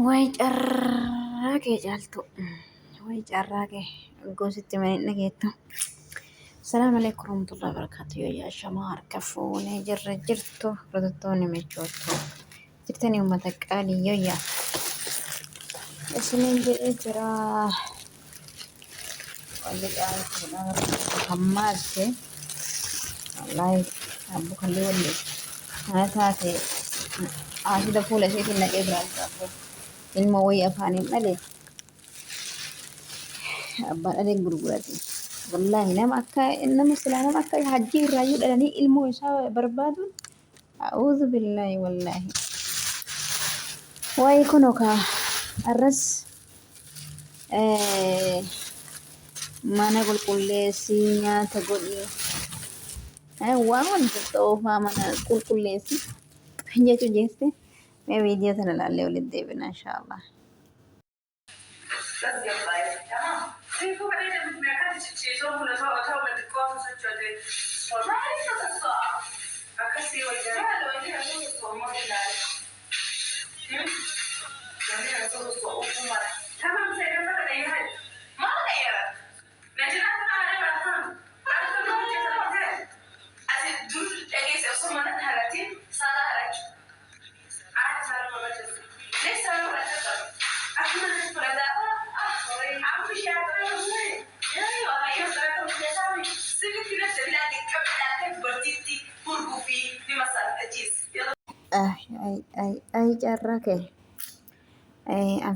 Way carraa kee caaltu. Way carraa kee gositti mana hin dhageettu. Salaam alaikum warahmatullahi wabarakatuh. Yoo yaa shamaa harka fuunee jirra jirtu hordoftoonni michoottu. Jirtanii uummata qaalii yoo yaa. Isiniin jedhee jira. Walli caaltuudha. Hammaatte. Wallaahi abbu kalli walli. Kana taate asida fuula isheetiin naqee biraan qabu. Ilma wayii afaaniin dhale abbaa dhalee gurgurate. Wallaahi nama akka nama silaa nama akka hajjii irraayyuu dhalanii ilmoo isaa barbaaduun a'uudhu billaahi wallaahi. Waa'ee kunoo kaa arras mana qulqulleessii nyaata godhii waan wanta xoofaa mana qulqulleessi jechuu jeeste mee viidiyoo tana ilaallee walitti deebina inshaallah. Ay ay ay carraa kee.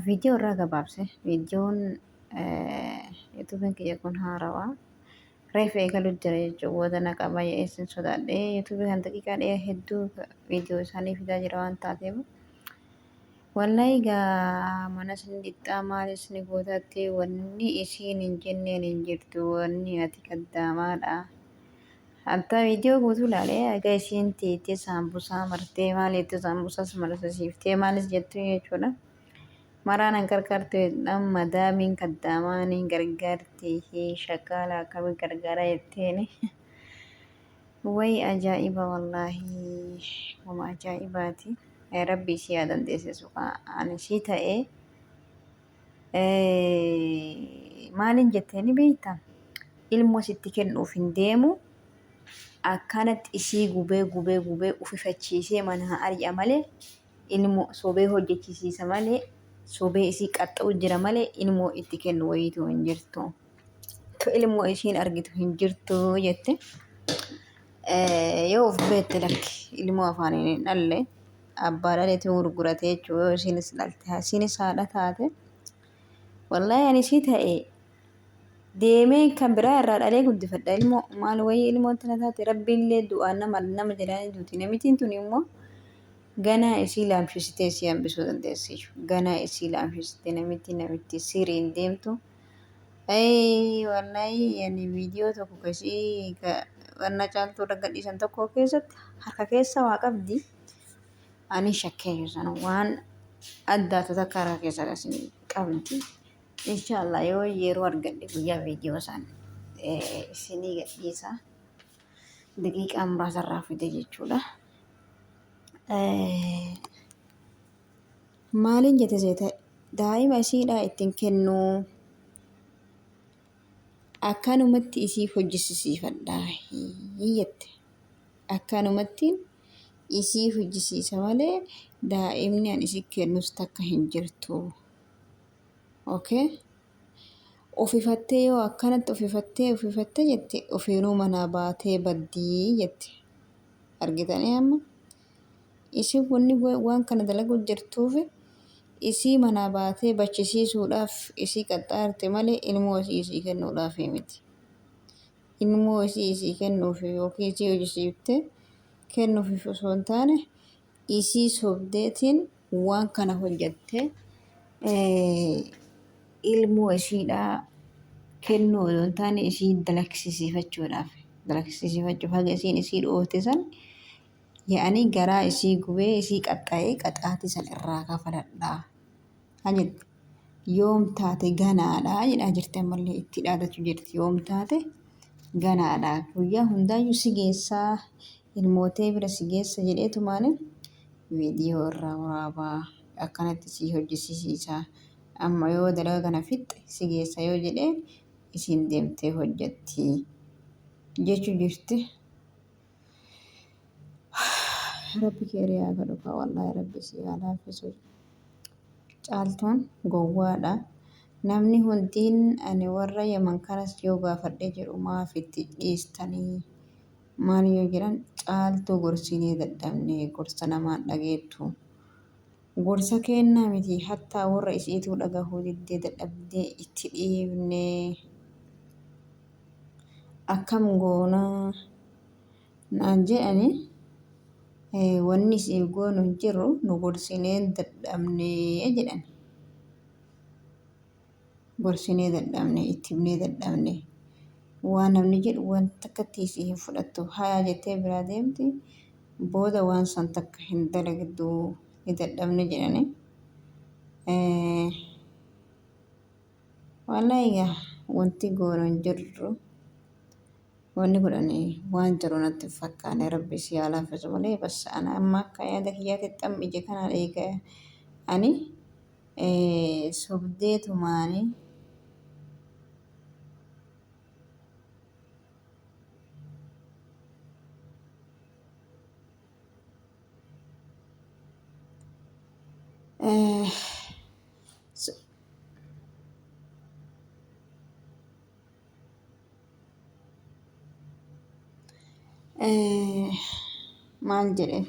Viidiyoo irraa gabaabse. Viidiyoon yuutuubiin kiyya kun haarawaa. Reefu eegalu jira jechuudha. Booda na qaba jedhee sin sodaadhe. Yuutuubii kan daqiiqaa dheeraa hedduu viidiyoo isaanii fidaa jira waan taateef. Wallahi egaa mana isin dhixxaa maal isin gootaatti wanni isiin hin jenneen hin jirtu wanni ati kaddaamaadha. Hatta viidiyoo guutuu ilaalee egaa isiin teettee saambusaa martee maal jettee saambusaas marsisiiftee maalis jettu jechuudha. Maraa nan qarqaartu jedhaan madaamiin kaddaamaa niin gargaarti shakkaala akkamiin gargaara jetteeni. Way ajaa'iba wallaahi wama ajaa'ibaati. Rabbi isii haa dandeessisu ani isii ta'ee maaliin jetteeni beektaa? Ilmoo sitti kennuuf hin deemu akkanatti isii gubee gubee gubee ufifachiisee manaa ari'a malee ilmoo sobee hojjechisiisa malee sobee isii qaxxa'u jira malee ilmoo itti kennu wayiitu hin jirtu. Ilmoo isiin argitu hin jirtu jette. Yoo of beekte lakki ilmoo afaaniin hin dhalle abbaa dhaleetu gurgurate jechuudha yoo isiinis dhalte isiinis haadha taate. Wallaahi ani isii ta'e deemee kan biraa irraa dhalee guddifadha ilmoo maal wayii ilmoon tana taate rabbiillee du'aan nama nama jedhanii duuti namitiin tun immoo ganaa isii laamshisitee isii hambisuu dandeessi ganaa isii laamshisitee namitti namitti siriin deemtu Ayii wallahi ani viidiyoo tokko kasii wanna caaltuu irra gadhiisan tokko keessatti harka keessa waa qabdi ani shakkee san waan addaatu takka harka keessa qabdi. Inshallah yoo yeroo argadhe guyyaa viidiyoo san isinii gadhiisa. Daqiiqaa muraasa irraa fide jechuudha. Maaliin jette seete daa'ima isiidhaa ittiin kennuu akkanumatti isii hojjisiisiifadha jette. Akkanumatti isii hojjisiisa malee daa'imni ani isii kennus takka hin jirtu. Okay. Ofifattee yoo akkanatti ofifattee ofifattee jette ofiinuu manaa baatee baddii jette. Argitanii amma? Isin wanni waan kana dalaguu jirtuuf isii manaa baatee bachisiisuudhaaf isii qaxxaarte malee ilmoo isii isii kennuudhaaf miti. Ilmoo isii isii kennuuf yookiin isii hojisiifte kennuuf osoo hin taane isii sobdeetiin waan kana hojjatte ilmoo isiidhaa kennuu odoo hin taane isii dalagsisiifachuudhaaf dalagsisiifachuuf haga isiin isii dhoofte san yaa'anii garaa isii gubee isii qaxxa'ee qaxaatii san irraa kafaladhaa haa jette. Yoom taate ganaadha jedhaa jirti ammallee itti dhaadachuu jirti yoom taate ganaadha guyyaa hundaayyuu si geessaa ilmootee bira si geessa jedheetumaani viidiyoo irraa waraabaa Akkanatti si hojjisiisa. Amma yoo dalaga kana fixxe si geessa yoo jedheen isiin deemtee hojjatti jechuu jirti. Rabbi keerii haa godhu kaa wallaahi rabbi si haa laaffisu. Caaltuun gowwaadha. Namni hundiin ani warra Yaman kanas yoo gaafadhe jedhu maaf itti dhiistanii maal yoo jedhan caaltuu gorsinee dadhabne gorsa namaan dhageettu. Gorsa keennaa miti hattaa warra isiituu dhagahuu diddee dadhabdee itti dhiifne. Akkam goonaa naan jedhani wanni isiif goonu hin jiru nu gorsinee dadhabne jedhan. Gorsinee dadhabne itti himnee dadhabne waan namni jedhu waan takkatti isii hin fudhattu hayaa jettee biraa deemti booda waan san takka hin dalagdu ni dadhabne jedhani. Wallahi egaa wanti goonu hin jirru. Wanni godhani waan jiru natti hin fakkaane rabbi si haa laaffisu malee bas ana amma akka yaada kiyyaatti xam ija kanaan eega ani sobdeetumaani maal jedhe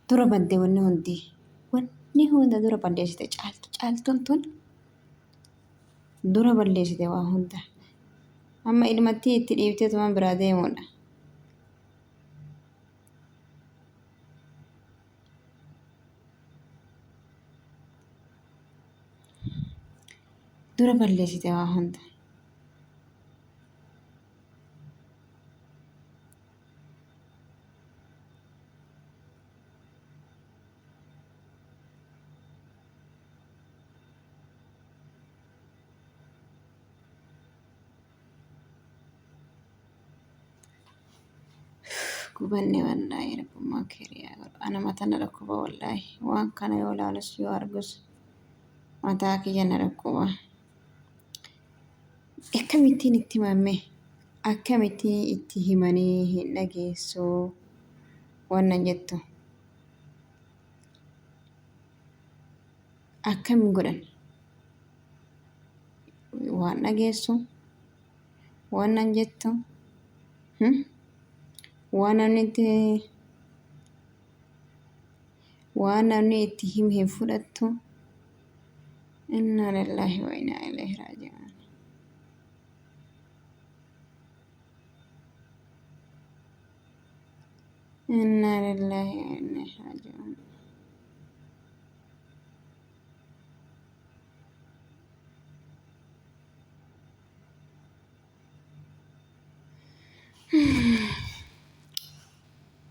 dura badde wanni hundi wanni hunda dura balleessite caaltu caaltuun tun dura balleessite waa hunda amma ilmattii itti dhiibtee tuman biraa deemuudha. Dura balleessite waa hunda. Gubanne wallaahi rabbummaa keeriyaa godhu. Ana mataa na dhukkuba wallaahi. Waan kana yoo ilaalus yoo argus mataa kiyya na dhukkuba. Akkamittiin itti himame? Akkamittiin itti himanii hin dhageessu? Wannan jettu. Akkam godhan? Waan dhageessu? Wannan jettu? Waan namni itti waan namni itti hime hin fudhattu? Innaa lillaahi wa innaa ilayhi raaji'uun. Innaa lillaahi wa innaa ilayhi raaji'uun.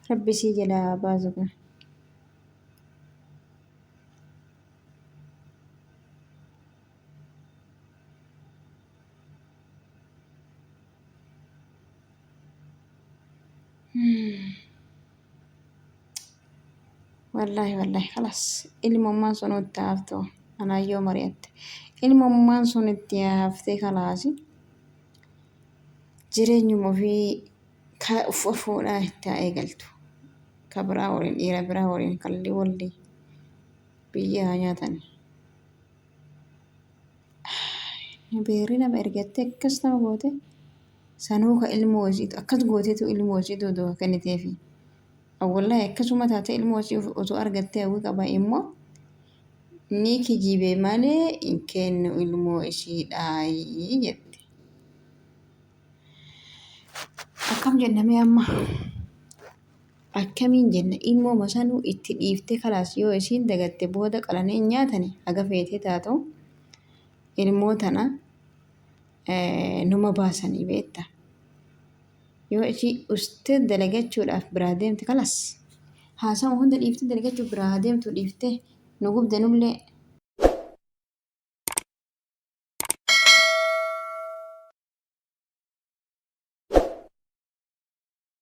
Rabbi sii jalaa haa baasu kun. Wallaahi wallaahi kalas ilmummaan sun itti haftu anaa yoo mari'atte ilmummaan sun itti haftee kalaasi jireenyuma ofii ka fuudhaa itti haa eegaltu ka biraa waliin dhiira biraa waliin kalli walli biyya haa nyaatan. Beerri nama ergattee akkas nama goote sanuu ka ilmoo isiitu akkas gooteetu ilmoo isiitu odoo kenniteefi. Wallahi akkasuma taate ilmoo isii osoo argattee hawwii qaba immoo ni kijibe malee hin kennu ilmoo isiidhaayi jette. Akkam jenna mee amma? Akkamiin jenna ilmooma sanuu itti dhiiftee kalaas yoo isiin dagatte booda qalanii hin nyaatani haga feetee taatu ilmoo tana numa baasanii beekta. Yoo isii ustee dalagachuudhaaf biraa deemte kalas haasawa hunda dhiiftee dalagachuuf biraa deemtu dhiiftee nu gubde nullee.